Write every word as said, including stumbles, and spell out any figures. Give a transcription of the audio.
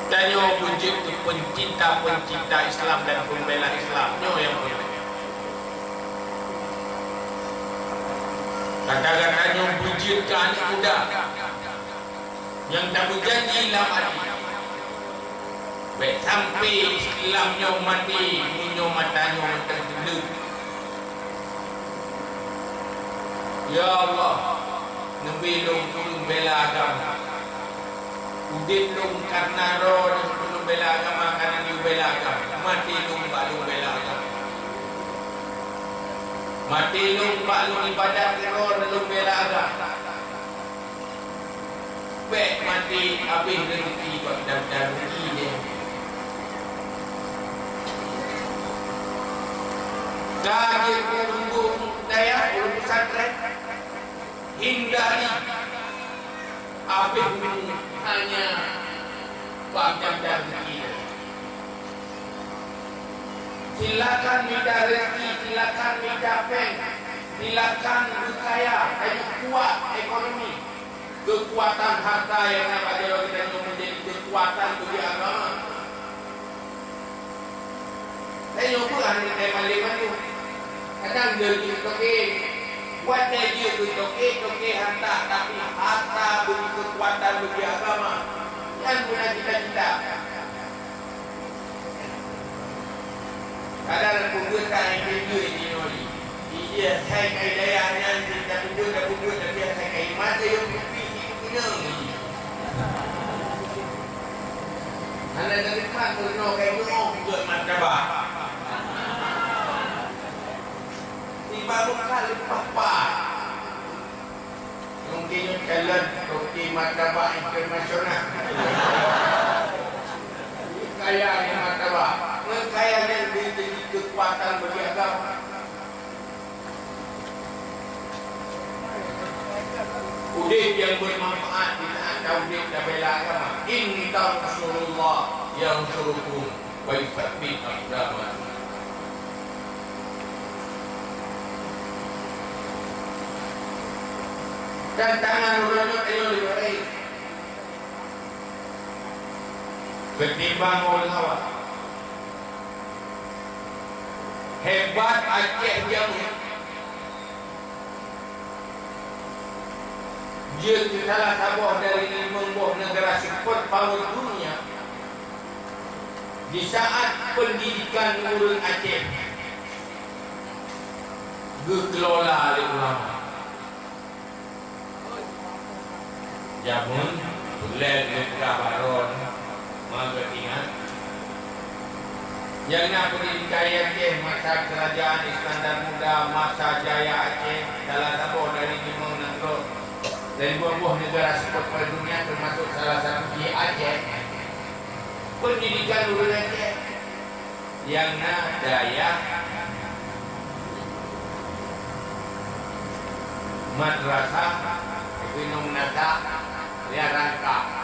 Tanyoe beujeuet keu pencinta-pencinta Islam dan pembela Islam. Nyoe nyang peureulée. Gata-gata nyoe beujeuet keu aneuk muda nyang tabeujanji lam até, bék sampai Islam nyoe maté meunyoe mata nyoe mantong teuleuk. Ya Allah, neubi lôn keu lôn bela agama. Udeb lôn karna droe lôn keu lôn bela agama, karna lôn bela agama. Maté lôn bak lôn bela agama. Maté lôn bak lôn ibadat droe lôn bela agama. Bék maté habéh reuzeuki bak dam-dam reuzeuki deh. Ka jeuet ureueng dayah, ureueng pesantren, hindari habéh hanya bak dam-dam reuzeuki deh. Silakan mita reuzeuki, silakan mita péng, silakan beukaya, tanyoe kuat ekonomi. Keukuatan harta nyang na bak jaroe geutanyoe meunjadi keukuatan bagi agama. Tanyoe peue hana teuka malém mandum. Kadang jeuet keu toke, watée jeuet keu toke, toke harta, tapi harta bagi keukuatan bagi agama. Nyan meunan cita-cita. Kadang peugöt ka nyang jeuet jinoe. Ijih asai kai dayah nyan jeuet tapeubuet, tapeubuet, tapi asai kai mata nyang putih siku keunong jih. Hana teurimong meurunoe kai meuoh peugöt martabak. Tiba buka leupah pat. Mungkin nyoe calon toke martabak internasional. Kaya ngon martabak. Ngon kaya nyan bri teujadi keukuatan bagi agama. Udeb nyang bermanfaat di saat udeb tabela agama. In tansurullah yansurkum wa yutsabbit aqdamakum. Tantangan uroe nyoe tanyoe leubeh rayeuk ketimbang uroe awai. Hebat Aceh jameun. Jeuet keu salah saboh dari limong boh neugara seupôt pawét dunia di saat peundidikan ureuëng Aceh geukeulola lé ulama. Jameun, ulée lôn peugah bak droe, ma geuingat. Nyang na peundidikan Aceh masa Kerajaan Iskandar Muda, masa jaya Aceh, salah saboh dari limong nanggroe dari dua boh neugara seupôt pawét dunia, teumasok salah satu jih Aceh. Peundidikan ureuëng Aceh nyang na dayah madrasah, gunong nasa, ya rangka.